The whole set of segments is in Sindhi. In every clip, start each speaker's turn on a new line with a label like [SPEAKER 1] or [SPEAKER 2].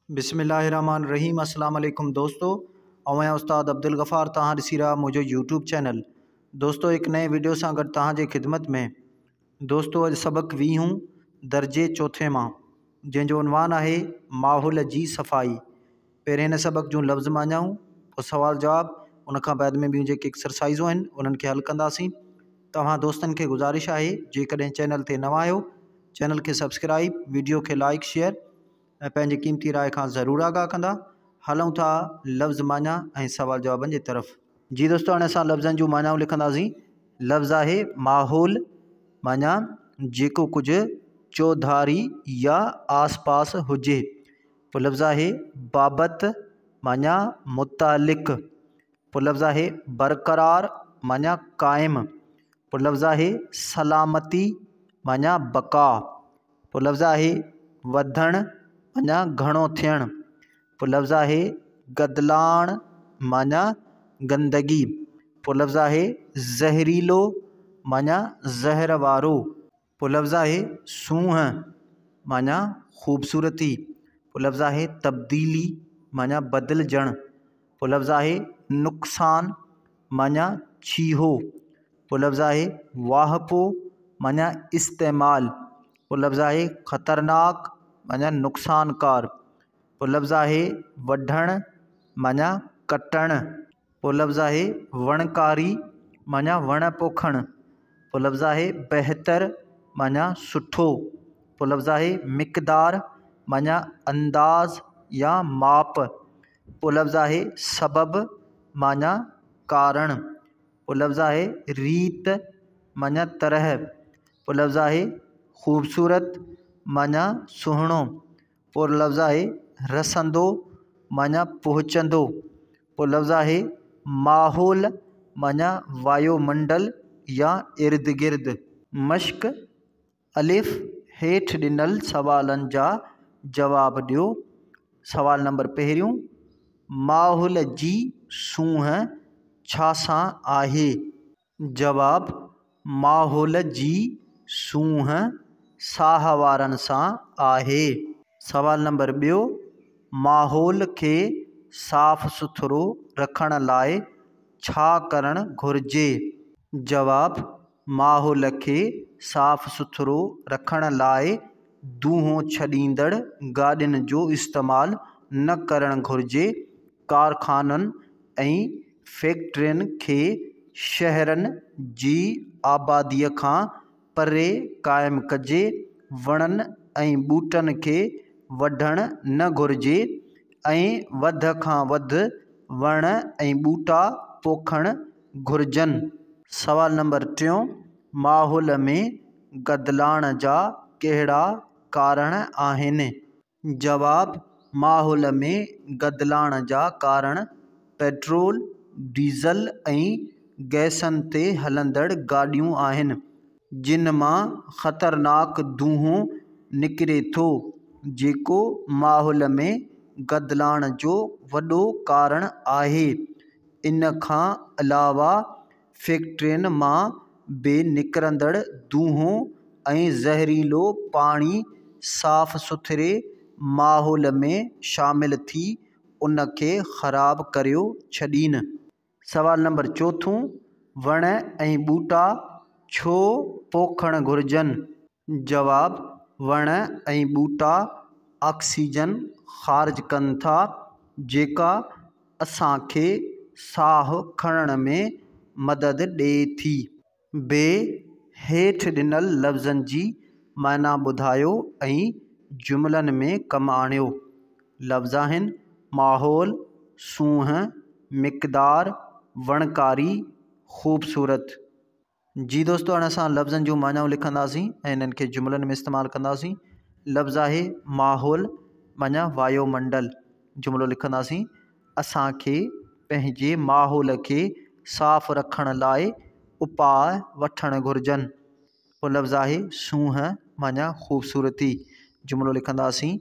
[SPEAKER 1] بسم الله الرحمٰن الرحيم السلام عليڪم دوستو آئون آهيان استاد عبدالغفار توهان ڏسي رهيا منهنجو يوٽيوب چينل دوستو هڪ نئين وڊيو سان گڏ توهان جي خدمت ۾ دوستو اڄ سبق ويهون درجي چوٿين مان جنهن جو عنوان آهي ماحول جي صفائي پهرين هن سبق جون لفظ معنائون پوء سوال جواب ان کان بعد ۾ ٻيون جيڪي ايڪسرسائزون آهن انهن کي حل ڪنداسين توهان دوستن کي گذارش آهي جيڪڏهن چينل تي نوان آهيو چينل کي سبسڪرائب وڊيو کي لائڪ شيئر ۽ پنهنجي قيمتي راء کان ضرور آگاهه ڪندا. هلون ٿا لفظ معنيٰ ۽ سوال جوابن جي طرف. جي دوستو هاڻي اسان لفظن جون معنائون لکنداسين. لفظ آهي ماحول معنيٰ جيڪو ڪجهه چوڌاري يا آس پاس هجي. پوء لفظ آهي بابت معنيٰ متعلق. پوء لفظ آهي برقرار معنيٰ قائم. پوء لفظ آهي سلامتي معنيٰ بقا. پوء لفظ آهي وڌڻ معنيٰ گهڻو ٿيڻ. پوء لفظ آهي گدلاڻ معنيٰ گندگي. پوء لفظ آهي زهريلو معنيٰ زهر وارو. پوء لفظ آهي سونهن معنيٰ خوبصورتي. پوء لفظ آهي تبديلي معنيٰ بدلجڻ. پوء لفظ آهي نقصان معنيٰ ڇيهو. پوء لفظ آهي واهپو معنيٰ استعمال. پوء لفظ آهي خطرناڪ معنيٰ نقصانڪار. پوء لفظ آهي وڍڻ معنيٰ ڪٽڻ. پوء لفظ آهي وڻڪاري معنيٰ وڻ پوکڻ. پوء لفظ آهي بهتر معنيٰ سٺو. پوء لفظ آهي مقدار معنيٰ انداز يا ماپ. پوء لفظ آهي سبب معنيٰ ڪارڻ. پوء لفظ آهي ريت معنيٰ طرح. پوء لفظ آهي خوبصورت معنيٰ سهڻو. پوء لفظ آهي رسندو معنيٰ پهچندو. پوء لفظ آهي ماحول معنيٰ وايو منڊل يا ارد گرد. مشق، الف، هيٺ ڏنل سوالن جا جواب ڏيو. سوال نمبر پهريون، ماحول جي سونهن ڇا سان آهي؟ جواب، ماحول جي سونهن ساهه وارن سان آهي. سوال نمبر ٻيو، ماحول کي صاف سٿرو رکڻ لاء ڇا ڪرڻ گهرجي؟ جواب، ماحول کي صاف سٿرو رکڻ لاء دونهون ڇڏيندڙ گاڏين جو استعمال نه ڪرڻ گهرجي. ڪارخانن ۽ فيڪٽرين کي شهرن جي آباديء کان پري قائم ڪجي. وڻن ۽ ٻوٽن کي وڍڻ نه گهرجي ۽ وڌ کان وڌ وڻ ۽ ٻوٽا پوکڻ گهرجن. سوال نمبر ٽيون، ماحول ۾ گدلاڻ جا ڪهڙا ڪارڻ آهن؟ جواب، ماحول ۾ گدلاڻ جا ڪارڻ پيٽرول، ڊيزل ۽ گئسن تي هلندڙ گاڏيون آهن، جن مان خطرناڪ دونهون نڪري ٿو، جيڪو ماحول ۾ گدلاڻ جو وڏو ڪارڻ آهي. ان کان علاوه فيڪٽرين مان به نڪرندڙ دونهون ۽ زهريلو پاڻي صاف سٿري ماحول ۾ شامل ٿي ان کي خراب ڪريو ڇڏين. سوال نمبر چوٿون، وڻ ۽ ٻوٽا ڇو پوکڻ گهرجن؟ جواب، وڻ ۽ ٻوٽا آڪسيجن خارج ڪن ٿا جيڪا اسان کي ساهه کڻڻ ۾ مدد ڏئي ٿي. ب هيٺ ڏنل لفظن جي معنيٰ ٻڌايو ۽ جملن ۾ ڪم آڻيو. لفظ آهن، ماحول، سونهن، مقدار، وڻڪاري، خوبصورت. جي دوستو هاڻي اسان لفظن جون معنائون لکنداسين ۽ انهن کي جملن ۾ استعمال ڪنداسين. لفظ آهي ماحول معنيٰ وايو منڊل. جملو لکنداسين اسان کي پنهنجي ماحول کي صاف رکڻ لاء اپاء وٺڻ گهرجن. پوء لفظ آهي سونهن معنيٰ خوبصورتي. جملو لکنداسين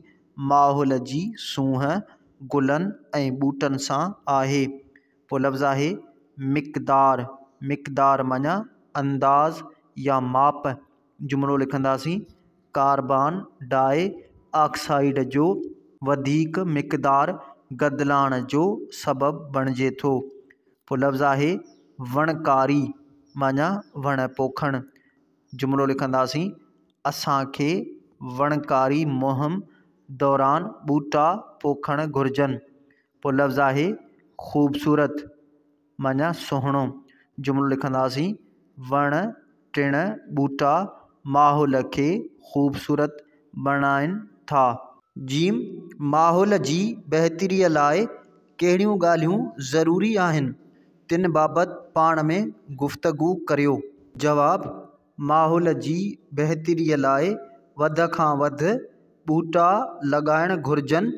[SPEAKER 1] ماحول جي سونهن گلن ۽ ٻوٽن سان آهي. پوء لفظ آهي مقدار، مقدار معنيٰ انداز يا ماپ. جملو لکنداسين، ڪاربان ڊاء آڪسائيڊ جو وڌيڪ مقدار گدلاڻ جو سبب بڻجي ٿو. پوء لفظ آهي وڻڪاري معنيٰ وڻ پوکڻ. جملو لکنداسين، اسان کي وڻڪاري مهم دوران ٻوٽا پوکڻ گهرجن. پوء لفظ آهي خوبصورت معنيٰ سهڻو. جملو لکنداسين، وڻ ٽڻ ٻوٽا ماحول کي خوبصورت بڻائين ٿا. جيم، ماحول جي بهتريء لاء ڪهڙيون ڳالهيون ضروري آهن، تن بابت پاڻ ۾ گفتگو ڪريو. جواب، ماحول جي بهتريء لاء وڌ کان وڌ ٻوٽا لڳائڻ گهرجن.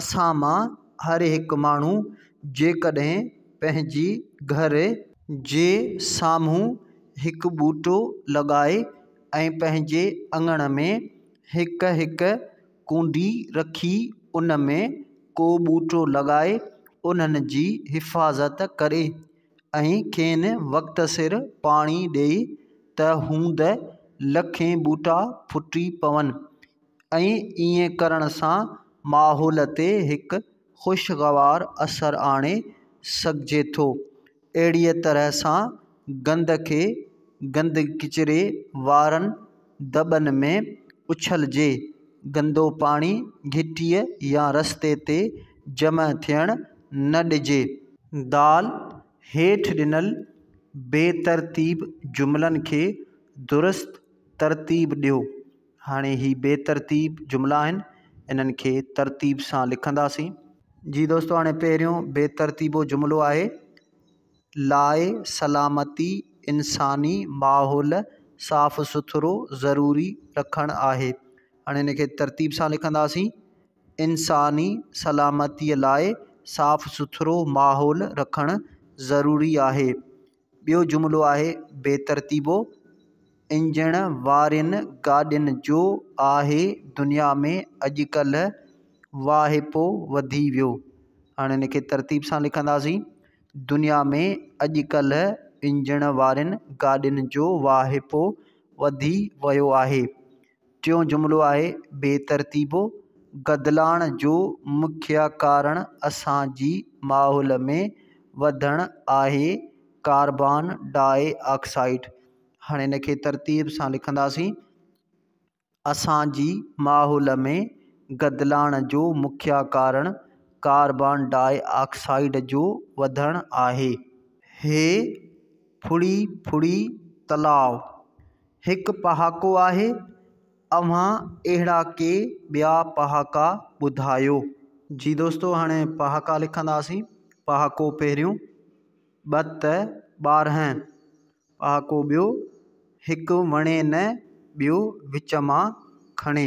[SPEAKER 1] اسان مان هر هڪ ماڻهو جيڪڏهن پنهنجي گهر جي سامهون هڪ ٻوٽو لڳائي ۽ پنهنجي اڱڻ ۾ هڪ هڪ ڪونڊي رکي ان ۾ ڪو ٻوٽو لڳائي انهن جي حفاظت ڪري ۽ کين وقت سر پاڻي ڏئي ته هوند لکين ٻوٽا ڦٽي پون ۽ ائين ڪرڻ سان ماحول تي هڪ خوشگوار اثر آڻي سگهجي ٿو. اهڙيء طرح سان گند کي گند ڪچري وارن دٻن ۾ اڇلجي، گندو پاڻي گهٽيء يا رستي تي جمع ٿيڻ نه ڏجي. دال، هيٺ ڏنل بي ترتيب جملن کي درست ترتيب ڏيو. هاڻي هي بي ترتيب جملا آهن، انهن کي ترتيب سان لکنداسين. جي دوستو هاڻي پهريون بي ترتيبو جملو آهي، لاء سلامتي انساني ماحول صاف سٿرو ضروري رکڻ آهي. هاڻي ان کي ترتيب سان لکنداسين، انساني سلامتي لاء صاف سٿرو ماحول رکڻ ضروري آهي. ٻيو جملو آهي بي ترتيبو، انجڻ وارين گاڏين جو آهي دنيا ۾ اڄڪلهه واهپو وڌي ويو. هاڻي ان کي ترتيب سان لکنداسين، دنيا ۾ اڄڪلهه انجڻ وارين گاڏين جو واهپو وڌي ويو آهي. ٽيون جملو آهي بي ترتيبو، گدلاڻ جو مکيه ڪارڻ اسان جي ماحول ۾ وڌڻ آهي ڪاربان ڊاء آڪسائيڊ. هاڻي ان کي ترتيب سان لکنداسين، اسان جي ماحول ۾ گدلاڻ جو مکيه ڪارڻ ڪاربان ڊاء آڪسائيڊ جو وڌڻ آهي. هي ڦڙي ڦڙي تلاء هڪ پهاڪو آهي، اوهان اهڙا ڪي ٻيا پهاڪا ٻڌايو. جي دوستو هاڻي پهاڪا لکنداسين، پهاڪو پهريون، ٻه ته 12، پهاڪو ٻيو، هڪ وڻي نه ٻيو وچ مان کڻي،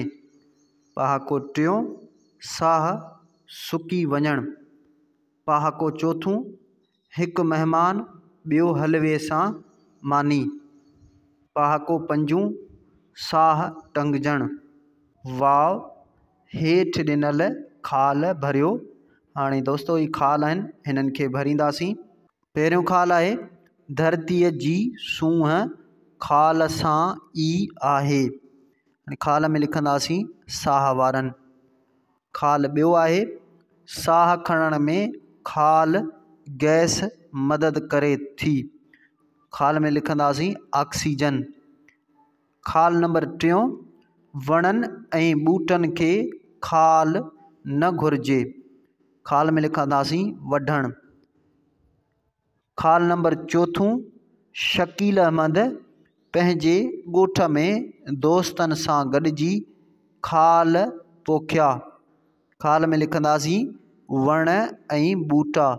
[SPEAKER 1] پهاڪو ٽيون، ساهه سڪي وڃڻ، پهاڪو چوٿون، هڪ مهمان ٻيو حلوي سان ماني. پهاڪو پنجون، ساهه ٽنگجڻ. واء، هيٺ ڏنل خال ڀريو. هاڻي دوستو هي خال آهن هنن کي ڀرينداسين. پهريون خال آهي ڌرتيء جي سونهن خال سان ئي آهي. هاڻي خال ۾ لکنداسين ساهه وارن. خال ٻيو آهي، ساهه کڻڻ ۾ خال گئس مدد ڪري ٿي. خال ۾ لکنداسين آڪسيجن. خال نمبر ٽيون، وڻن ۽ ٻوٽن کي خال نه گهرجي. خال ۾ لکنداسين وڍڻ. خال نمبر چوٿون، شڪيل احمد پنهنجي ڳوٺ ۾ دوستن سان گڏجي خال پوکيا. خال ۾ لکنداسين وڻ ۽ ٻوٽا.